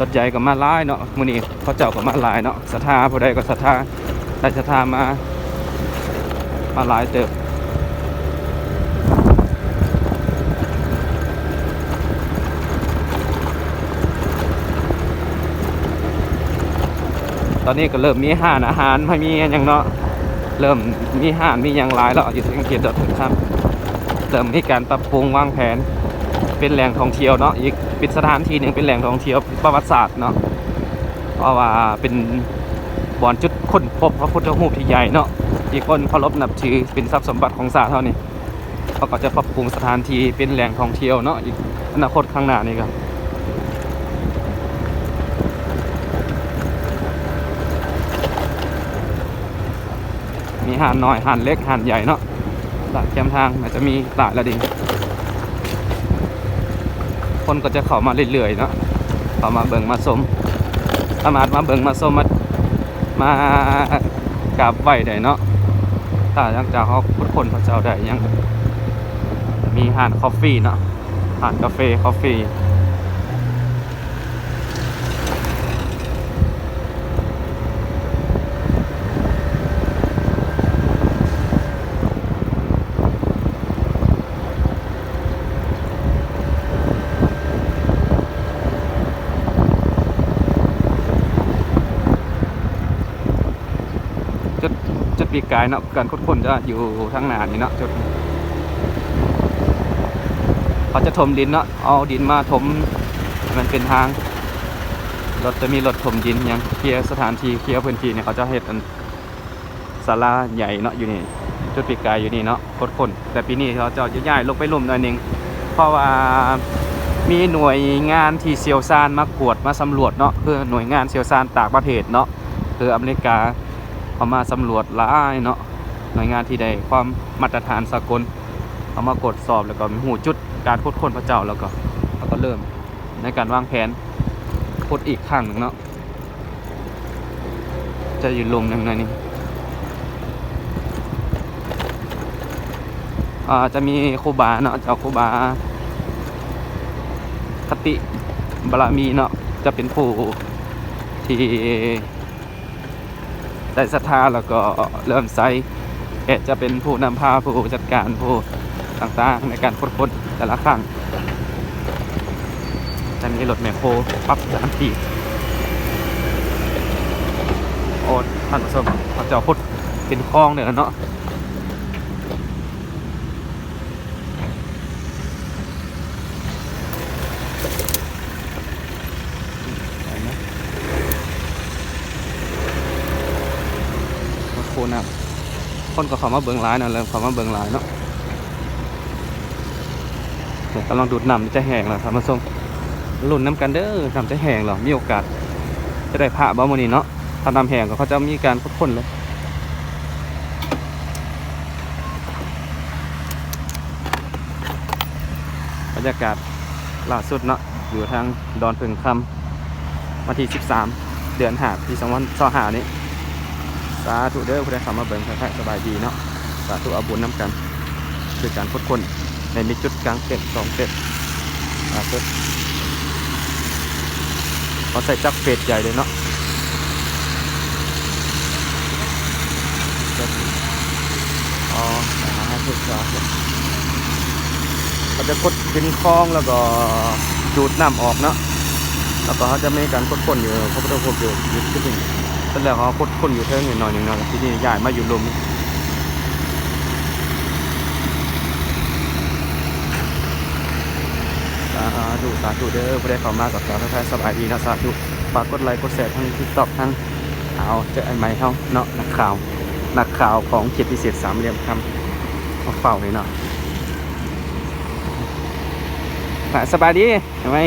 ລົດໃຫຍ່ກໍມາຫຼາຍເນາະ ມື້ນີ້ເຂົາເຈົ້າກໍມາຫຼາຍເນາະ ສັດທາ ຜູ້ໃດກໍສັດທາ ໃຜສັດທາມາ ມາຫຼາຍເຕີບ. ຕອນນີ້ກໍເລີ່ມມີຮ້ານອາຫານ ມາມີຫຍັງເນາະ ເລີ່ມມີຮ້ານມີຫຍັງຫຼາຍແລ້ວ ຢູ່ທີ່ອັງກິດເນາະ ເລີ່ມມີການປັບປຸງວາງແຜນ ເປັນແຫຼ່ງທ່ອງທ່ຽວເນາະ ອີກເປັນສະຖານທີ່ໜຶ່ງ ເປັນແຫຼ່ງທ່ອງທ່ຽວປະຫວັດສາດເນາະ ເພາະວ່າເປັນບ່ອນຈຸດຄົ້ນພົບພະພຸດທະຮູບທີ່ໃຫຍ່ເນາະ ທີ່ຄົນເຄົາລົບນັບຖື ເປັນຊັບສົມບັດຂອງຊາດເຮົານີ້ ເຂົາກໍຈະປັບປຸງສະຖານທີ່ເປັນແຫຼ່ງທ່ອງທ່ຽວເນາະ ອີກອະນາຄົດຂ້າງໜ້ານີ້ກໍ ມີຮ້ານນ້ອຍ ຮ້ານເລັກ ຮ້ານໃຫຍ່ເນາະ ຕາມແຄມທາງ ໜ້າຈະມີຫຼາຍລະເດ ຄົນກໍຈະເຂົ້າມາເລື້ອຍໆເນາະ ເຂົ້າມາເບິ່ງມາຊົມ ສາມາດມາເບິ່ງມາຊົມ ມາ ມາກາບໄຫວ້ໄດ້ເນາະ ຖ້າຫຼັງຈາກເຮົາຄົ້ນເຂົາເຈົ້າໄດ້ຫຍັງ ມີຮ້ານຄອຟຟີເນາະ ຮ້ານກາເຟ ຄອຟຟີ. ຈຸດ ຈຸດປີກກາຍເນາະ ການຂຸດຄົ້ນຈະຢູ່ທາງໜ້ານີ້ເນາະ ຈຸດ ເຂົາຈະຖົມດິນເນາະ ເອົາດິນມາຖົມໃຫ້ມັນເປັນທາງ ລົດ ຈະມີລົດຖົມດິນຫຍັງ ເຄຍສະຖານທີ່ ເຄຍພື້ນທີ່ນີ້ ເຂົາຈະເຮັດອັນ ສາລາໃຫຍ່ເນາະ ຢູ່ນີ້ ຈຸດປີກກາຍຢູ່ນີ້ເນາະ ຂຸດຄົ້ນ ແຕ່ປີນີ້ເຂົາເຈົ້າຈະຍ້າຍລົງໄປລຸ່ມໜ້ອຍໜຶ່ງ ເພາະວ່າມີໜ່ວຍງານທີ່ຊ່ຽວຊານມາກວດມາສຳຫຼວດເນາະ ຄືໜ່ວຍງານຊ່ຽວຊານຕ່າງປະເທດເນາະ ຄືອາເມລິກາ ເຂົາມາສຳຫຼວດຫຼາຍເນາະ ໜ່ວຍງານທີ່ໄດ້ຄວາມມາດຕະຖານສາກົນ ເຂົາມາກວດສອບ ແລ້ວກໍຮູ້ຈຸດການຂຸດຄົ້ນເຂົາເຈົ້າ ແລ້ວກໍ ແລ້ວກໍເລີ່ມໃນການວາງແຜນຂຸດອີກຄັ້ງໜຶ່ງເນາະ. ຈະຢູ່ລຸ່ມໜຶ່ງໜ້ອຍໜຶ່ງ ອ່າ ຈະມີຄູບາເນາະ ເຈົ້າຄູບາຄະຕິບາລະມີເນາະ ຈະເປັນຜູ້ທີ່ໄດ້ສັດທາ ແລ້ວກໍເຫຼື້ອມໃສ ແລະ ຈະເປັນຜູ້ນຳພາ ຜູ້ຈັດການ ຜູ້ຕ່າງໆ ໃນການຂຸດຄົ້ນແຕ່ລະຄັ້ງ. ຈະມີລົດແມກໂຄປັກສະຖານທີ່ ໂອ້ ທ່ານຜູ້ຊົມ ເຂົາເຈົ້າຂຸດເປັນຄອງເດີເນາະ ແມກໂຄນຳ ຄົນກໍເຂົ້າມາເບິ່ງຫຼາຍເນາະ ເລີ່ມເຂົ້າມາເບິ່ງຫຼາຍເນາະ ກຳລັງດູດນ້ຳ ຈະແຫ້ງແລ້ວທ່ານຜູ້ຊົມ ລຸ້ນນຳກັນເດີ ນ້ຳຈະແຫ້ງແລ້ວ ມີໂອກາດຈະໄດ້ພະບໍ່ມື້ນີ້ເນາະ ຖ້ານ້ຳແຫ້ງກໍເຂົາເຈົ້າມີການຂຸດຄົ້ນເລີຍ ບັນຍາກາດລ່າສຸດເນາະ ຢູ່ທາງດອນເຜິ້ງຄຳ ວັນທີສິບສາມ ເດືອນຫ້າ ປີສອງພັນຊາວຫ້ານີ້ ສາທຸເດີ ຜູ້ໃດເຂົ້າມາເບິ່ງ ທັກທາຍສະບາຍດີເນາະ ສາທຸ ເອົາບຸນນຳກັນ ຄືການຂຸດຄົ້ນ ໃນມີຈຸດກາງເຕັນສອງເຕັນ ອ່າ ເພິ່ນ ເຂົາໃສ່ຈັກເຟດໃຫຍ່ເລີຍເນາະ ເຂົາຈະຂຸດເປັນຄອງ ແລ້ວກໍດູດນ້ຳອອກເນາະ ແລ້ວກໍເຂົາຈະມີການຂຸດຄົ້ນຢູ່ ເຂົາຈະຂຸດຢູ່ຈຸດນີ້ ເສັດແລ້ວເຂົາຂຸດຄົ້ນຢູ່ເທິງໜ້ອຍໜຶ່ງເນາະ ທີນີ້ຍ້າຍມາຢູ່ລຸ່ມ ສາທຸ ສາທຸເດີ ຜູ້ໃດເຂົ້າມາກໍກາບທັກທາຍສະບາຍດີເນາະ ສາທຸ ຝາກກົດໄລກົດແຊທາງຕິກຕັອກ ທາງ ເອົາ ເຈີໄອ້ໄມເຮົາເນາະ ນັກຂ່າວ ນັກຂ່າວຂອງເຂດພິເສດສາມຫຼ່ຽມຄຳ ມາເຝົ້ານີ້ເນາະ ສະບາຍດີໄອ້ໄມ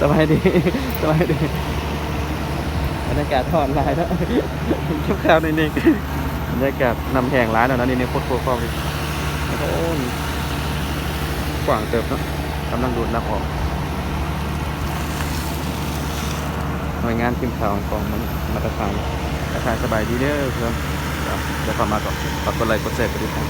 ສະບາຍດີ ສະບາຍດີ ບັນຍາກາດຮ້ອນຫຼາຍເນາະ ເກັບຂ່າວໜ້ອຍໜຶ່ງ ບັນຍາກາດນ້ຳແຫ້ງຫຼາຍແລ້ວເນາະ ນີ້ ນີ້ໂຄດໂຄຄອງນີ້ ໂອ້ໂຫ ກວ້າງເຕີບເນາະ ກຳລັງດູດນ້ຳອອກ ໜ່ວຍງານທີມຂ່າວຂອງມາດຕະຖານ ທັກທາຍສະບາຍດີເດີເພື່ອນ ດຽວເຂົ້າມາກໍຝາກກົດໄລກົດແຊກົດຕິດຕາມ.